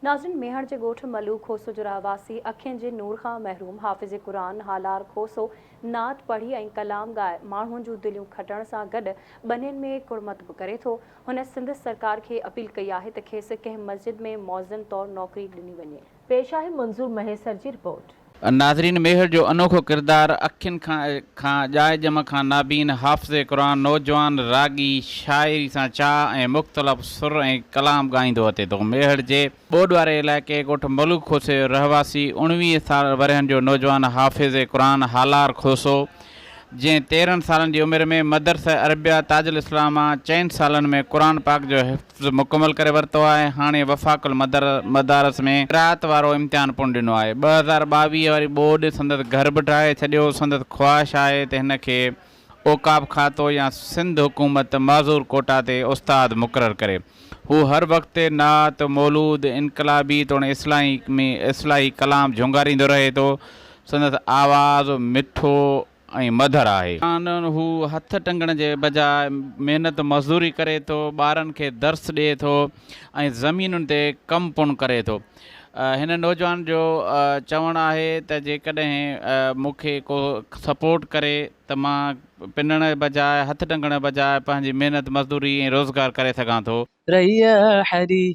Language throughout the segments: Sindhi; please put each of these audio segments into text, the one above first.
ناظرين ميهڙ جي ڳوٺ ملوڪ کوسو جو رهواسي اکين جي نور کان محروم حافظ قرآن هالار کوسو نعت پڙهي ۽ ڪلام ڳائي ماڻهن جون دليون کٽڻ سان گڏ ٻنين ۾ ڪڙمت به ڪري ٿو. هن سنڌ سرڪار کي اپيل ڪئي آهي ته کيس ڪنهن مسجد ۾ مؤذن طور نوڪري ڏني وڃي. پيش آهي منظور مهيسر جي رپورٽ. ناظرين ميهڙ جو انوکو ڪردار اکين کان کان ڄائي ڄم کان نابين حافظ قرآن نوجوان راڳي شاعري سان چاهه ۽ مختلف سر ۽ ڪلام ڳائيندو اچي ٿو ميهڙ جي ٻوڏ واري علائقي ڳوٺ ملوڪ کوسي جو رهواسي 19 سال ورهين جو نوجوان حافظ قرآن هالار کوسو جنهن 13 سالن جي عمر ۾ مدرسه عربيه تاج الاسلام مان چئن سالن ۾ قرآن پاڪ جو حفظ مڪمل ڪري ورتو آهي، هاڻي وفاق المدارس ۾ قرائت وارو امتحان پڻ ڏنو آهي. 2022 واري ٻوڏ سندس گهر به ڊاهي ڇڏيو، سندس خواهش آهي ته هن کي اوقاف کاتو يا سنڌ حڪومت معذور ڪوٽا تي استاد مقرر ڪري. هو هر وقت نعت، مولود، انقلابي توڻي اصلاحي ڪلام جهونگاريندو رهي ٿو. سندس آواز مٺو ۽ مڌر آهي. هو هٿ ٽنگڻ جي بجاء محنت مزدوري ڪري ٿو، ٻارن کي درس ڏئي ٿو ۽ زمينن تي ڪم پڻ ڪري ٿو. هن نوجوان جو چوڻ آهي ته جيڪڏهن مون کي ڪو سپورٽ ڪري ته مان پنڻ بجاء هٿ ٽنگڻ بجاء پنهنجي محنت مزدوري ۽ روزگار ڪري سگهان ٿو. ريحني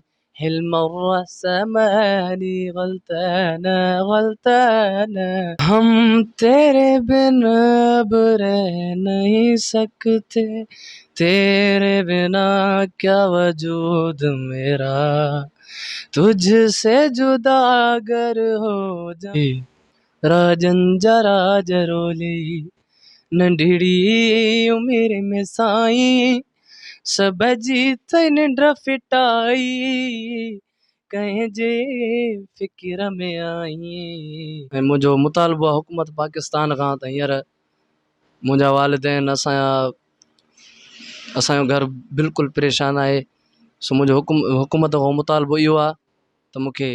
هالمرة سامحني غلطانة غلطانة هم تيري بن اب رهه نهين سڪتي تيري بنا ڪيا وجود ميرا تجھ سي جدا اگر هو جائون راڄن جا راڄ رولي ننڍڙي عمر ۾ سائين سڀ جي ٿئي ننڊ ڦٽائي ڪنهن جي فڪر ۾ آئين. ۽ منهنجو مطالبو آهي حڪومت پاڪستان کان ته هينئر منهنجا والدين اسان جا اسان جو گهر بلڪل پريشان آهي سو منهنجو حڪم حڪومت کان مطالبو اهو آهي ته مون کي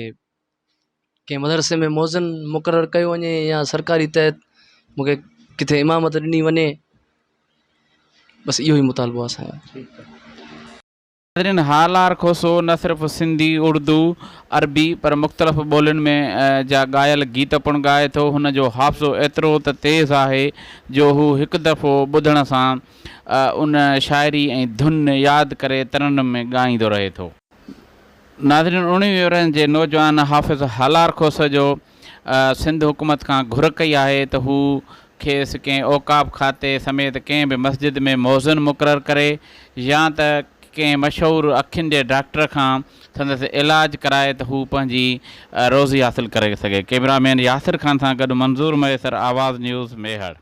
ڪنهن مدرسي ۾ مؤذن مقرر ڪيو وڃي يا سرڪاري تحت مون کي ڪٿي امامت ڏني وڃي بس اهو ئي مطالبو آهي اسان جو. ناظرين هالار کوسو نه صرف سنڌي، اردو، عربي پر مختلف ٻولين ۾ جا ڳايل گيت پڻ ڳائي ٿو. هن جو حافظو ايترو ته تيز آهي جو هو هڪ دفعو ٻڌڻ سان ان شاعري ۽ ڌن ياد ڪري ترنم ۾ ڳائيندو رهي ٿو. ناظرين اڻويهين ورهين جي نوجوان حافظ هالار کوسو جو سنڌ حڪومت کان گهر ڪئي آهي ته هو کيس ڪنهن اوقاف کاتي سميت ڪنهن به مسجد ۾ مؤذن مقرر ڪري يا ته ڪنهن مشهور اکين جي ڊاڪٽر کان سندس علاج ڪرائي ته هو پنهنجي روزي حاصل ڪري سگهي ڪئميرا مين ياسر خان سان گڏ منظور مهيسر آواز نيوز ميهڙ.